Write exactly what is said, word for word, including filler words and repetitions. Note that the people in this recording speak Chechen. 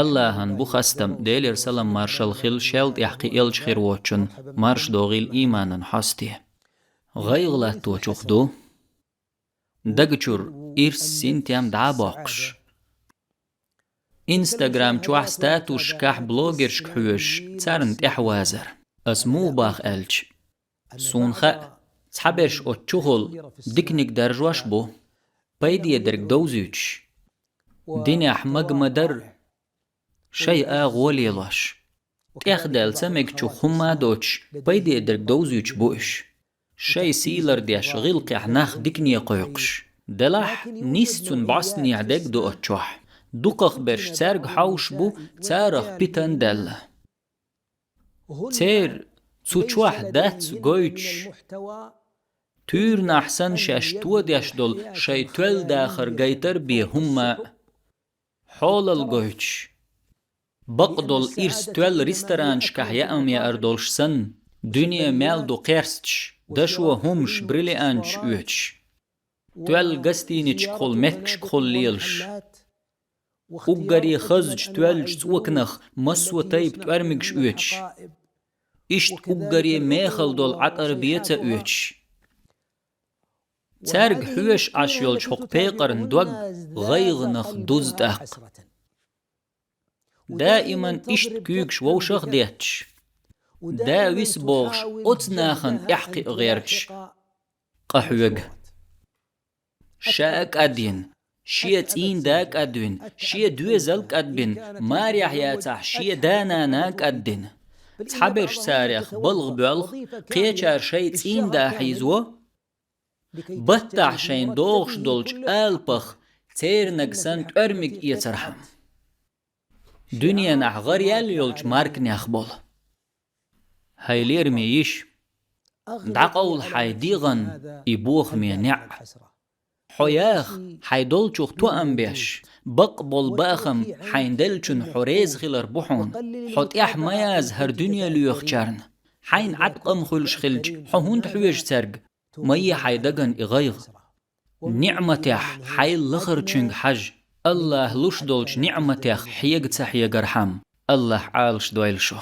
Аллахьан бу хастам, Делера салам-маршалла хилла шел тӀехь кхин элча хир воцучун, марша догӀийла иманан хьосте. ГӀайгӀа латточух ду. Дагчур ирс синтем дӀа а боккхуш. Инстаграм чохь статусашкахь блогершка хьоьжуш, царна тӀаьхьавазар. Ас муха бах аьлча, суна хаьа, цхьаберш оцу чухула диканиг даржош бу, пайде дерг довзуьйтуш. Динехь мага ма-дарра, шайн агӀо лелош. ТӀехдаьлла ца мегачух хӀумма а доцуш, пайде дерг довзуьйтуш бу уьш. Шайн сий лардеш, гӀиллакхехь нах дикане кхойкхуш. Делахь, нийсса цуьнан бӀостанехьа дерг ду оцу чохь. Дукхахберш цаьрга хьовсуш бу, царах питана даьлла. Церан цу чохь дац гойтуш, туьйранахь санна шаьш тодеш долу шайн тоьлла дахар гайтар бен хӀумма а. Хьолал гойтуш. Бакъдолу ирс тоьлла ресторанашкахь яам яар долуш санна, дуьне мел ду кхерсташ, дашо хӀумаш, бриллианташ оьцуш. Тоьлла гостиницашкахула, меттигашкахула лелаш. Уггаре хазачу тоьллачу цӀоканах массо а тайпа тӀоьрмигаш оьцуш. Иштта уггаре мехала долу Ӏатар бен ца оьцуш. Цаьрга хьоьжуш Ӏаш йолчу хӀокху пекъарна дог гӀайгӀанах дуза тӀаккха. Даиман иштта куьйгаш вовшах а детташ, да виса бохуш, оцу нахана тӀаьхьакхиа гӀерташ къахьоьгу. Ша а кӀадйина, шен цӀийнан да а кӀадвина, шен доьзал а кӀадбина, марехь яцахь, шен да-нана а кӀаддина. Цхьаберш царех балха боьлху, кхечара шайн цӀийнан да хьийзаво, баттахь шайна догӀуш долчу алапах цернаг санна тӀоьрмиг эцархьама. Дуьненахь гӀараяьлла йолчу марканех болу. ХӀай лераме йиша, дӀакъовла хьайн дегӀан и бохаме неӀ. Хьо яха, хьайн долчух тоам беш, бакъболу бахам хьайна деллачунна хьо реза хилар бу хьуна. Хьо тӀаьхьа ма яза хӀара дуьне лоьхучарна. Хьайна Ӏаткъам хуьлуш хилча, хьо хӀунда хьоьжу цаьрга? Ма е хьайн дагана и гӀайгӀа. НиӀматехь хьайла лахарчуьнга хьажа, Аллахь луш долчу ниӀматех хьега ца хьегархьама, Аллахь Ӏалаш дойла шу.